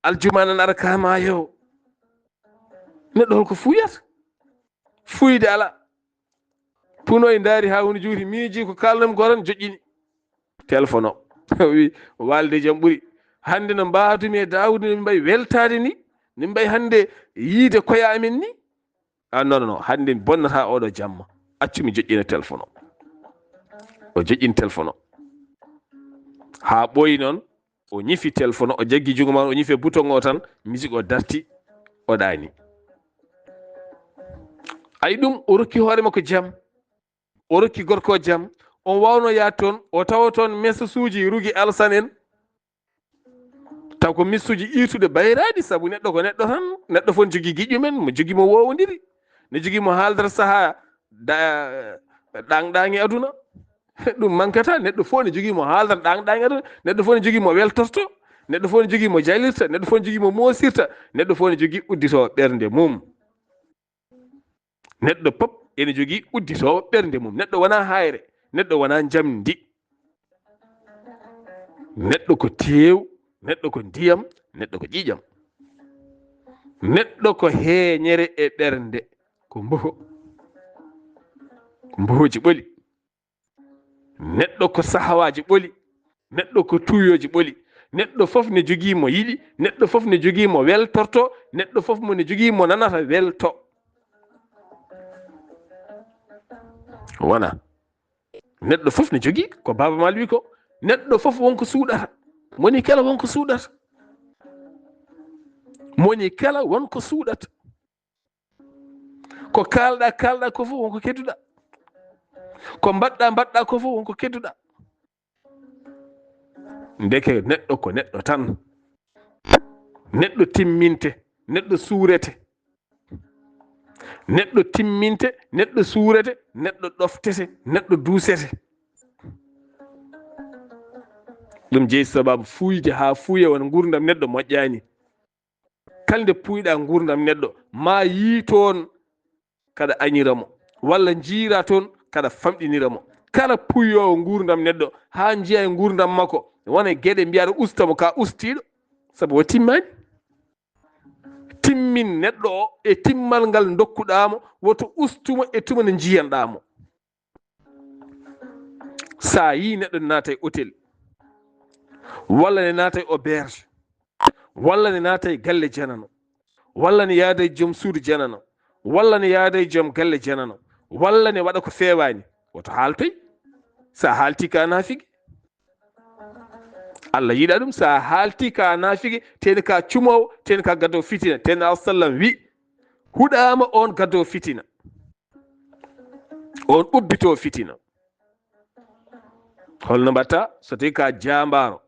Aljuma nan ara ka maayo. Neɗɗo holko fuuyata? Fuuyde alaa. Punoy ndaari haa huunde juuti, miiji ko kaalnam ko tan, joƴƴini téléphone o. O wi, waalde jam ɓuri. Hannde no mbaadumi e Daawuda, no min mbayi weltaade ni, min mbayi hannde yiide koye amen ni. Ah, non, non, non. Hannde mi bonnata oɗo jamma. Accu mi joƴƴina téléphone o. O joƴƴini téléphone o. Haa ɓooyi noon, o ñifi téléphone o, o jaggi junngo maa, o ñifi e bouton o tan, musique o darti, o ɗaani. Ay ɗum, o rokki hoore makko jam. O rokki gorko o jam. On waawno yaade toon, o tawa toon message uji Rugi Alsan en. Taw ko missuuji iirtude bayraaɗi, sabu neɗɗo ko neɗɗo tan. Neɗɗo fof ne jogii giƴƴu men, mo jogii mo woowondiri, ne jogii mo haaldata sahaa da-, ɗaang-ɗaangi aduna. Ɗum mankata, neɗɗo fof ne jogii mo haaldata ɗaang-ɗaangi aduna, neɗɗo fof ne jogii mo weltorto, neɗɗo fof ne jogii mo jalirta, neɗɗo fof ne jogii mo moosirta, neɗɗo fof ne jogii udditoowo ɓernde mum. Neɗɗo pop ene jogii udditoowo ɓernde mum. Neɗɗo wonaa haayre, neɗɗo wonaa njamndi. Neɗɗo ko teew, neɗɗo ko ndiyam, neɗɗo ko ƴiiƴam. Neɗɗo ko heeñere e ɓernde, ko mboho. Ko mbohooji ɓoli. Neɗɗo ko sahawaaji ɓoli. Neɗɗo ko tuuyooji ɓoli. Neɗɗo fof ne jogii mo yiɗi. Neɗɗo fof ne jogii mo weltorto. Neɗɗo fof mo ne jogii mo nanata welto. Wona. Neɗɗo fof ne jogii ko Baaba Maal wi ko. Neɗɗo fof won ko suuɗata. Moni kala won ko suuɗata. Moni kala won ko suuɗata. Ko kaalɗa, kaalɗa ko fof won ko kedduɗa. Ko mbaɗɗa, mbaɗɗa ko fof won ko kedduɗa. Ndeke neɗɗo ko neɗɗo tan. Neɗɗo timminte, neɗɗo suurete. Neɗɗo timminte, neɗɗo suurete, neɗɗo ɗoftete, neɗɗo duusete. Ɗum jeyi sababu fuuyde haa fuuya wona nguurndam neɗɗo moƴƴaani. Kala nde puuyɗa nguurndam neɗɗo, ma yii toon kaɗa añira mo, walla njiira toon kaɗa famɗinira mo. Kala puuyoowo nguurndam neɗɗo, haa njiya e nguurndam makko, wona e geɗe mbiyaɗo usta mo, ka ustiiɗo, sabu o timmaani. Timmin neɗɗo o e timmal ngal ndokkuɗaa mo, woto ustu mo e tuma nde njiyanɗaa mo. So a yii neɗɗo ne naata e hôtel, walla ne naata e auberge, walla ne naata e galle janano, walla ne yaada e joom suudu janano, walla ne yaada e joom galle janano, walla ne waɗa ko feewaani, woto haaltoy. So a haaltii ka naafigi, Allah yiɗa ɗum. So a haaltii ka naafigi, teni ka cumoowo, teni ka gaddo fitina. Teni a sallam wi, huɗaama on gaddo fitina, on ubbito fitina. Holno mbatta so tawi ka jaambaaro?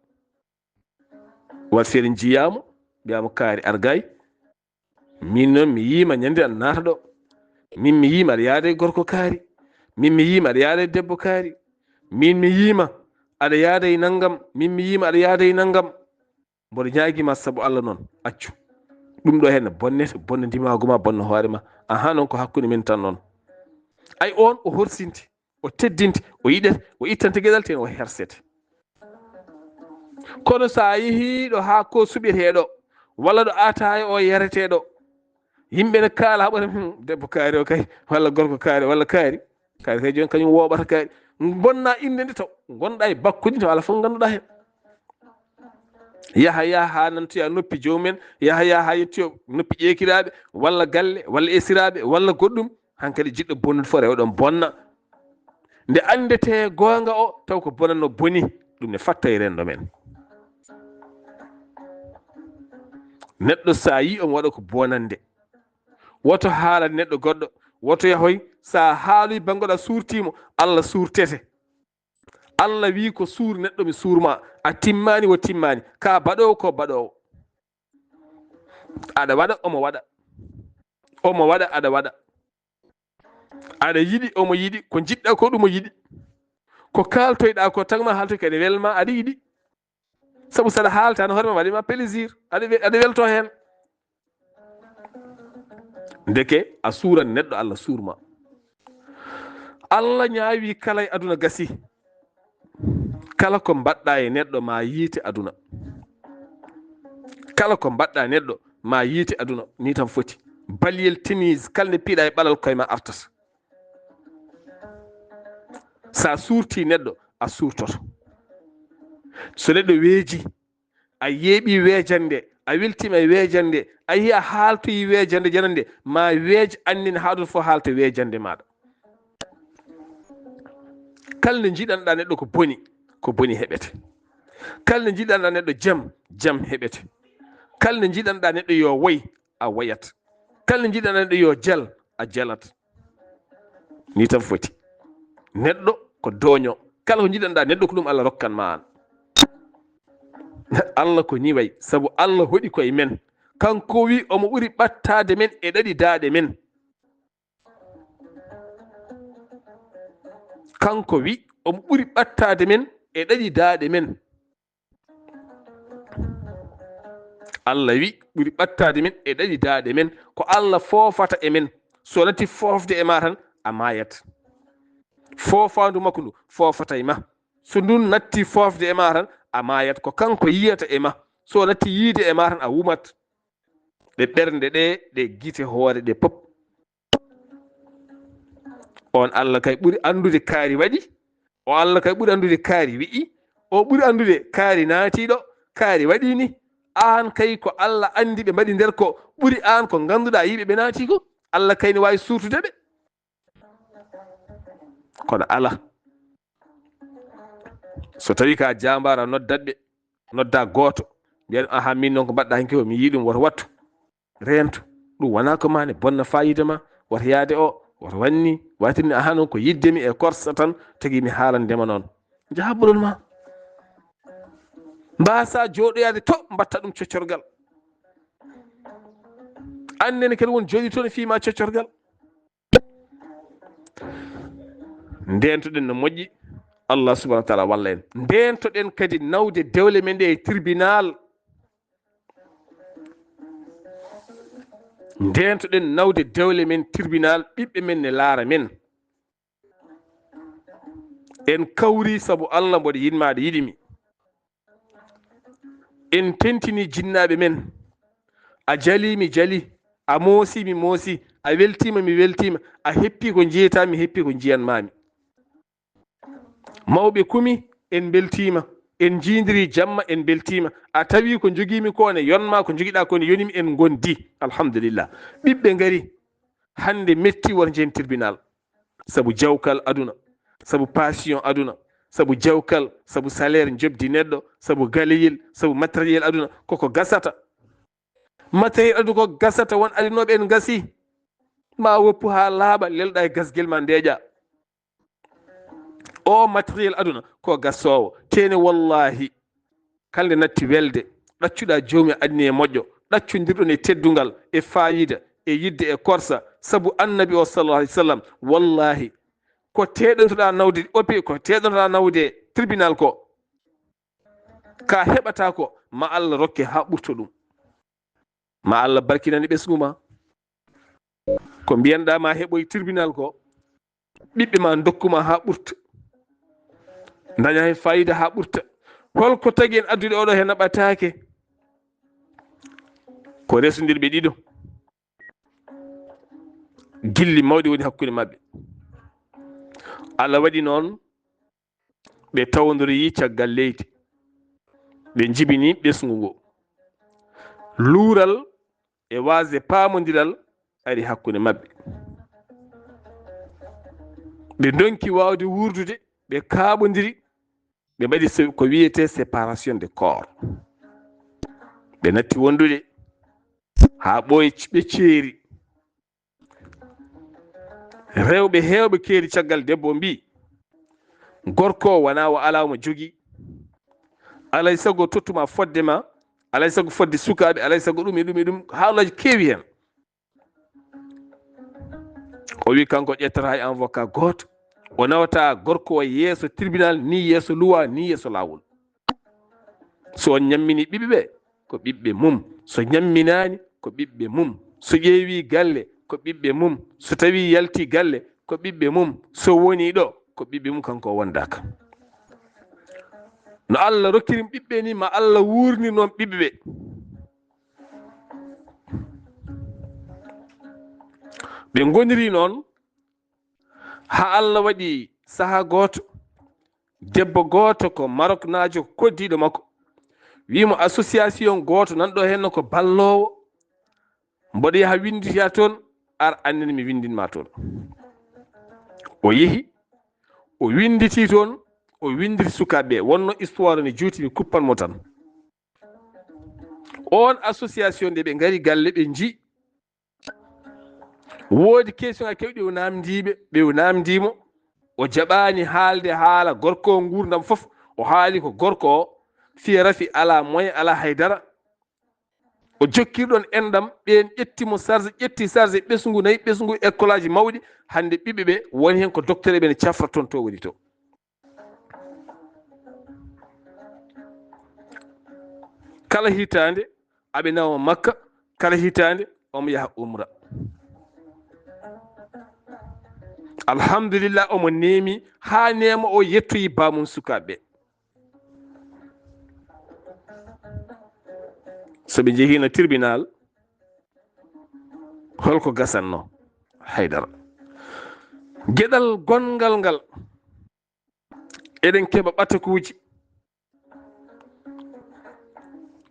Wat feere njiyaamo, mbiyaamo kaari argay. Min noon mi yiima ñande aɗa naata ɗo. Min mi yiima aɗa yaada e gorko kaari. Min mi yiima aɗa yaada e debbo kaari. Min mi yiima aɗa yaada e nanngam. Min mi yiima aɗa yaada e nanngam. Mboɗo ñaagii ma sabu Allah noon, accu. Ɗum ɗo heen bonnete, bonna ndimaagu ma, bonna hoore ma. Ahaa, noon ko hakkunde men tan noon. Ay, oon o horsinte, o teddinte, o yiɗete, o ittante geɗal, teni o hersete. Kono so a yehii ɗo haa ko suɓetee ɗo, walla ɗo ataaya o yaretee ɗo, yimɓe ne kaala haa ɓooya, "Hmm, debbo kaari o kay, walla gorko kaari, walla kaari." Kaari kay jooni kañum wooɓata kaari. Bonna innde nde taw ngonɗa e bakkude taw alaa fof ngannduɗaa heen. Yaha, yaha haa nantoya noppi joomum en, yaha, yaha haa yettoya noppi ƴeekiraaɓe, walla galle, walla esiraaɓe, walla goɗɗum. Hankadi jiɗɗo bonnude fof rewa ɗon bonna. Nde anndetee goonga o, taw ko bonannoo boni, ɗum ne fatta e renndo men. Neɗɗo so a yii omo waɗa ko bonannde, woto haala neɗɗo goɗɗo, woto yahoy, so a haaloy banngoɗo a suurtiimo, Allah suurtete. Allah wii ko suur neɗɗo mi suurma, a timmaani wo timmaani, ka baɗoowo ko baɗoowo. Aɗa waɗa, omo waɗa. Omo waɗa, aɗa waɗa. Aɗa yiɗi, omo yiɗi, ko njiɗɗa ko ɗum o yiɗi. Ko kaaltoyɗa ko tagma haaltoy kadi welma, aɗa yiɗi. Sabu saɗa haalta no hoore ma waɗi ma plaisir, aɗa we-, aɗa welto heen. Ndeke a suuran neɗɗo, Allah suurma. Allah ñaawi kala e aduna gasi. Kala ko mbaɗɗa e neɗɗo ma yiite aduna. Kala ko mbaɗɗa e neɗɗo ma yiite aduna, ni tan foti. Baliyel tenise, kala nde piiɗa e ɓalal koye ma artata. Sa suurti neɗɗo, a suurtoto. So neɗɗo weeji, a yeeɓi weejande, a weltima e weejande, a yi a haaltoyi weejande janande, ma weej annin haɗon fof haalta weejande maɗa. Kala nde jiɗanɗa neɗɗo ko boni, ko boni heɓete. Kala nde jiɗanɗa neɗɗo jam, jam heɓete. Kala nde jiɗanɗa neɗɗo yo woy, a woyat. Kala nde jiɗanɗa neɗɗo yo jal, a jalat. Ni tan foti. Neɗɗo ko dooño. Kala ko jiɗanɗa neɗɗo ko ɗum Allah rokkan ma an. Allah ko ni way, sabu Allah hoɗi koye men. Kanko wi omo ɓuri ɓattaade men e ɗaɗi daaɗe men. Kanko wi omo ɓuri ɓattaade men e ɗaɗi daaɗe men. Allah wi ɓuri ɓattaade men e ɗaɗi daaɗe men. Ko Allah foofata e men. So natti foofde e ma tan, a maayat. Foofaandu makko ndu foofata e ma. So ndun natti foofde e ma tan, a maayat. Ko kanko yiyata e ma. So natti yiide e ma tan, a wumat. Ɗe ɓernde ɗe, ɗe gite hoore ɗe pop. On Allah kay ɓuri anndude kaari waɗi. O Allah kay ɓuri anndude kaari wi'i. O ɓuri anndude kaari naatiiɗo, kaari waɗi ni. Aan kay ko Allah anndi ɓe mbaɗi nder ko ɓuri aan ko ngannduɗaa yimɓe ɓe naati ko. Allah kay ne waawi suurtude ɓe. Kono ala. So tawi ka jaambaara noddat ɓe, nodda gooto. Mbiyan, "Aha, min noon ko mbaɗɗa hanki o, mi yii ɗum, woto wattu." Reento. Ɗum wonaa ko mane, bonna fayida ma, woto yaade o, woto wanni, watirni, aha, noon ko yidde mi e korsa tan, tagi mi haalande ma noon. Njaha bolol ma. Mbaasa jooɗoyaade to, mbatta ɗum coccorgal. Annene kadi won jooɗi toon e fii ma coccorgal. Ndeentoɗen no moƴƴi, Allah subhanahu wa taala walla en. Ndeentoɗen kadi nawde dewle men ɗe e tribunal. Ndeentoɗen nawde dewle men tribunal, ɓiɓɓe men ne laara men. En kawri sabu Allah, mboɗo yiɗ ma, aɗa yiɗi mi. En tentini jinnaaɓe men. A jali, mi jali. A moosi, mi moosi. A weltiima, mi weltiima. A heppi ko njiyata, mi heppi ko njiyan maami. Mawɓe kumi, en mbeltiima. En njiidiri jamma, en mbeltiima. A tawi ko njogiimi ko ne yonma, ko njogiɗa ko ne yonimi, en ngondi. Alhamdulillah. Ɓiɓɓe ngari. Hannde metti won jeen tribunal. Sabu jawkal aduna, sabu passion aduna, sabu jawkal, sabu salaire njoɓdi neɗɗo, sabu galeyel, sabu matériel aduna, koko gasata. Matériel aduna ko gasata, won adinooɓe en ngasi. Ma woppu haa laaɓa, lelɗa e gasgel ma ndeeƴa. O matériel aduna ko gasoowo. Teene wallahi, kala nde natti welde, ɗaccuɗa joomi aduna e moƴƴo, ɗaccodirɗon e teddungal, e faayiida, e yidde, e korsa, sabu annabi o sallallahu alaihi wasallam, wallahi, ko teɗontoɗa nawde opi, ko teɗontoɗa nawde tribunal ko, ka heɓata ko, ma Allah rokke haa ɓurto ɗum. Ma Allah barkinane ɓesngu ma. Ko mbiyanɗa ma heɓoy tribunal ko, ɓiɓɓe ma dokkuma haa ɓurta. Daña hen fayida haa ɓurta. Holko tagi en addude oɗo he naɓataake? Ko resondirɓe ɗiɗo. Gilli mawɗi woni hakkunde maɓɓe. Allah waɗi noon, ɓe tawondiroyi caggal leydi. Ɓe njibini ɓesngu ngu. Luural e waasde paamondiral ari hakkunde maɓɓe. Ɓe ndonki waawde wuurdude, ɓe kaaɓondiri, ɓe mbaɗi se-, ko wiyetee séparation de corps. Ɓe natti wondude haa ɓooyi, ɓe ceeri. Rewɓe heewɓe keeri caggal debbo mbi, gorko o wonaa o alaa omo jogii. Alay sago tottuma fodde ma, alay sago fodde sukaaɓe, alay sago ɗum e ɗum e ɗum, haalaaji keewi heen. O wi kanko ƴettata hay avocat gooto, o nawata gorko o yeeso tribunal, ni yeeso luwa, ni yeeso laawol. So on ñammini ɓiɓɓe ɓe, ko ɓiɓɓe mum. So ñamminaani, ko ɓiɓɓe mum. So ƴeewi galle, ko ɓiɓɓe mum. So tawi yalti galle, ko ɓiɓɓe mum. So woni ɗo, ko ɓiɓɓe mum, kanko o wondaaka. No Allah rokkiri ɓiɓɓe ni, ma Allah wuurnir noon ɓiɓɓe ɓe. Ɓe ngoniri noon, haa Allah waɗi sahaa gooto, debbo gooto ko Maroknaajo, ko koddiiɗo makko, wii mo association gooto nan ɗo heen ko balloowo, mboɗo yaha winndita toon, ar anndin mi winndin ma toon. O yehi, o winnditi toon, o winnditi sukaaɓe ɓe. Wonno histoire ne juuti, mi kuppan mo tan. On association nde ɓe ngari galle, ɓe nji, woodi question a kewɗi o namndi ɓe, ɓe o namndi mo. O jaɓaani haalde haala gorko o nguurndam fof. O haali ko gorko o fiya rafi, alaa moyen, alaa haydara. O jokkiri ɗon enɗam, ɓeen ƴetti mo charge, ƴetti charge ɓesngu nayi, ɓesngu école aji mawɗi. Hannde ɓiɓɓe ɓe woni heen ko docteur ɓe ne cafra toon to woni to. Kala hitaande aɓe nawa Makka, kala hitaande omo yaha umra. Alhamdulillah, omo neemi haa neema o yettoyi baamum sukaaɓe. So ɓe njehino tribunal, holko gasanno? Haydara. Geɗal gonngal ngal, eɗen keɓa ɓatakuuji.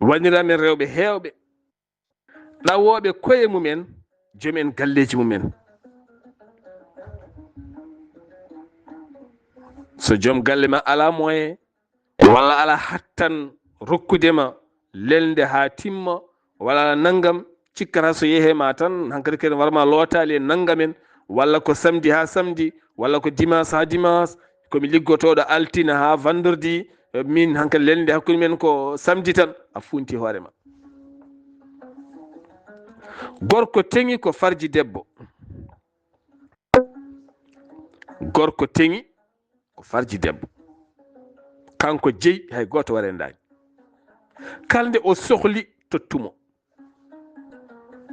Wanniraamen rewɓe heewɓe, ɗawooɓe koye mumen, joom en galleeji mumen. So joom galle ma alaa moyen, walla alaa hattan rokkude ma lelnde haa timma, walla alaa nanngam, cikkata so yehee ma tan, hankadi kadi warma lootaali e nanngamen, walla ko samedi haa samedi, walla ko dimanche haa dimanche, ko mi liggotooɗo altine haa vendredi, min hankadi lelnde hakkunde men ko samedi tan, a funti hoore ma. Gorko teŋi ko farji debbo. Gorko teŋi ko farji debbo. Kanko jeyi, hay gooto warendaani. Kala nde o sohli, tottumo.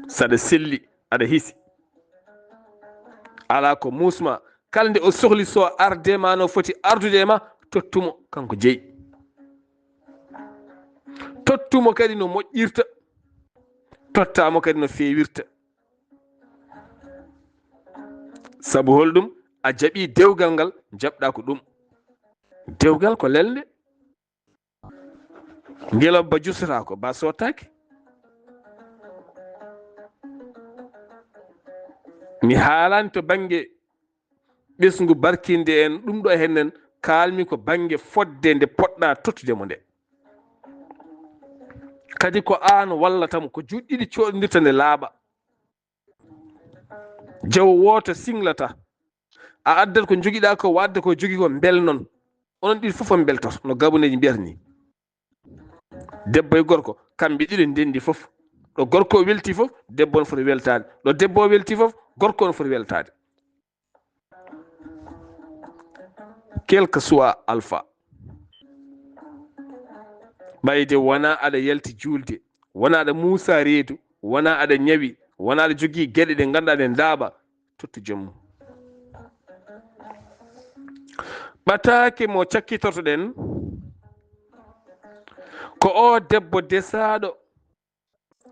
Saɗa selli, aɗa hisi. Alaa ko muusma. Kala nde o sohli, so arde ma no foti ardude e ma, tottumo, kanko jeyi. Tottumo kadi no moƴƴirta. Tottaamo kadi no feewirta. Sabu holɗum? A jaɓi dewgal ngal, jaɓɗa ko ɗum. Dewgal ko lelnde. Ngelobba jusotaako, ba sottaaki. Mi haalani to bannge ɓesngu barkinde en, ɗum ɗo hennen kaalmi ko bannge fodde nde poɗɗa tottude mo nde. Kadi ko aan wallata mo, ko juuɗe ɗiɗi coɗondirta nde laaɓa. Jawo wooto singlata. A addat ko njogiɗa ko, wadde ko jogi ko, mbel noon. Onon ɗiɗi fof on mbeltoto, no Gaboneeji mbiyata ni. Debbo e gorko, kamɓe ɗiɗo ndenndi fof. Ɗo gorko o welti fof, debbo on foti weltaade. Ɗo debbo o welti fof, gorko on foti weltaade. Quel que soit alpha. Ɓayde wona aɗa yalti juulde, wona aɗa muusa reedu, wona aɗa ñawi, wona aɗa jogii geɗe ɗe ngannduɗaa ɗe ndaaɓa, tottu joom mum. Ɓataake mo cakkitortoɗen, ko o debbo desaaɗo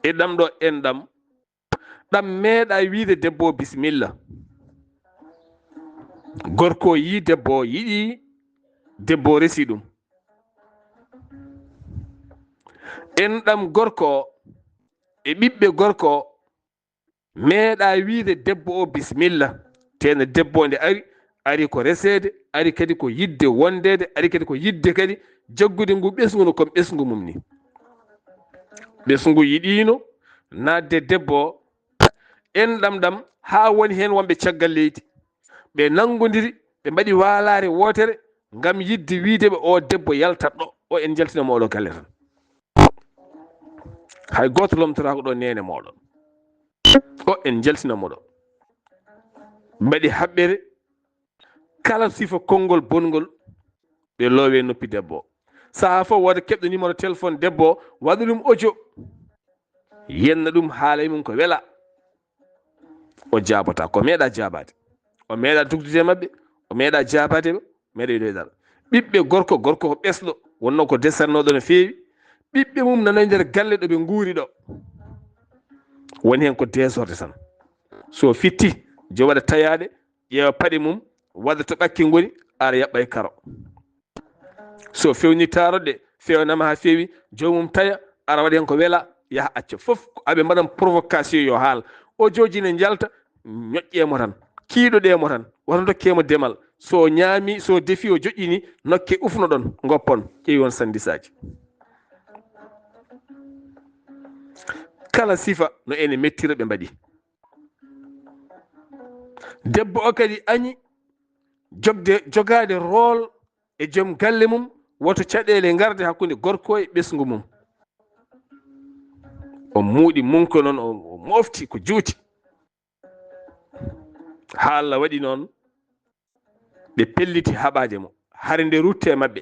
e ɗam ɗo enɗam, ɗam meeɗa wiide debbo o bisimilla. Gorko o yii debbo o, yiɗi debbo o, resi ɗum. Enɗam gorko o e ɓiɓɓe gorko o meeɗa wiide debbo o bisimilla. Teno debbo o nde ari, ari ko reseede, ari kadi ko yiɗde wondeede, ari kadi ko yiɗde kadi jaggude ngu ɓesngu no comme ɓesngu mum ni. Ɓesngu yiɗiino naatde debbo o, enɗam ɗam, haa woni heen wonɓe caggal leydi. Ɓe nanngondiri, ɓe mbaɗi waalaare wootere ngam yiɗde wiide ɓe o debbo yaltat ɗo, o en njaltina mo oɗo galle tan. Hay gooto lomtotaako ɗo neene mooɗon. O en njaltina mo ɗo. Mbaɗi haɓɓere, kala sifa konngol bonngol, ɓe loowe noppi debbo o. Sahaa fof wooda keɓɗo numéro téléphone debbo o, waɗa ɗum audio. Yenna ɗum, haala e mum ko wela. O jaabata, ko meeɗa jaabaade. O meeɗa dugdude e maɓɓe, o meeɗa jaabaade ɓe, meeɗa yiɗoyde dara. Ɓiɓɓe gorko, gorko ko ɓesɗo, wonno ko desatnooɗo no feewi. Ɓiɓɓe mum nana e nder galle ɗo ɓe nguuri ɗo. Woni heen ko désordre tan. So fitti, jo waɗa tayaade, ƴeewa paɗe mum, waɗa to ɓakki ngoni, ara yaɓɓa e karo. So fewni taaroɗe, fewnama haa feewi, joomum taya, ara waɗa heen ko wela, yaha acca fof. Ko aɓe mbaɗan provocation yo haal. Audioji ne njalta, ñoƴƴe mo tan, kiiɗoɗe mo tan, wata dokke mo demal. So ñaami, so defi o joƴƴini, nokke ufnoɗon, ngoppon, ƴeewi on sandisaaji. Kala sifa no ene mettira ɓe mbaɗi. Debbo o kadi añi jogde, jogaade rôle e joom galle mum, woto caɗeele ngarde hakkunde gorko e ɓesngu mum. O muuɗi munko noon, o, o mofti ko juuti. Haa Allah waɗi noon, ɓe pelliti haɓaade mo. Hari nde rutte e maɓɓe.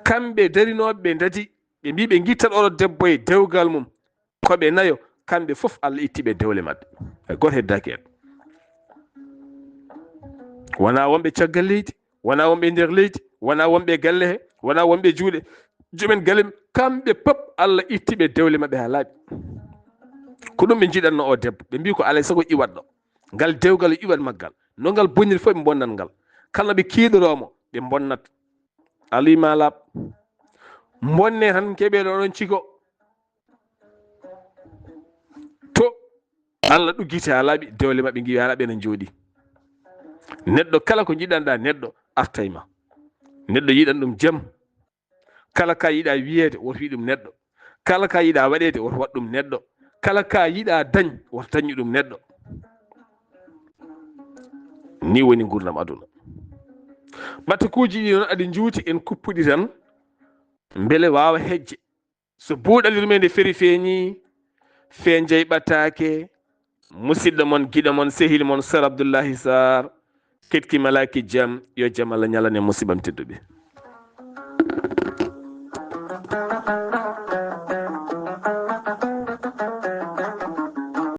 Kamɓe darinooɓe ɓe ndadi, ɓe mbii ɓe ngittat oɗo debbo e dewgal mum. Ko ɓe nayo, kamɓe fof Allah itti ɓe dewle maɓɓe. Hay gooto heddaaki en. Wonaa wonɓe caggal leydi, wonaa wonɓe e nder leydi, wonaa wonɓe e galle he, wonaa wonɓe e juuɗe joomen galle, kamɓe pop Allah itti ɓe dewle maɓɓe haa laaɓi. Ko ɗum ɓe njiɗatno o debbo. Ɓe mbii ko alay sago iwat ɗo. Ngal dewgal o iwat maggal. No ngal boniri fof ɓe mbonnat ngal. Kala ɓe kiiɗoroo mo, ɓe mbonnat. Alii ma laaɓ. Mbonne tan keɓe ɗo ɗon cigo. To Allah ɗuggiti haa laaɓi, dewle maɓɓe ngiwi haa laaɓi ene njooɗi. Neɗɗo kala ko njiɗanɗa neɗɗo artay ma. Neɗɗo yiɗan ɗum jam. Kala ka yiɗa wiyeede, woto wi ɗum neɗɗo. Kala ka yiɗa waɗeede, woto waɗ ɗum neɗɗo. Kala ka yiɗa dañ, woto dañu ɗum neɗɗo. Ni woni nguurndam aduna. Ɓatakuuji ɗi noon aɗi njuuti, en kuppuɗi tan, mbele waawa hejje. So buuɗali ɗum e nde feri feeñi, feenjay ɓataake, musidɗo mon, giɗo mon, sehil mon, Sar Abdullahi Sar, ketki malaaki jam, yo jam Allah ñalane musiɓam tedduɓe.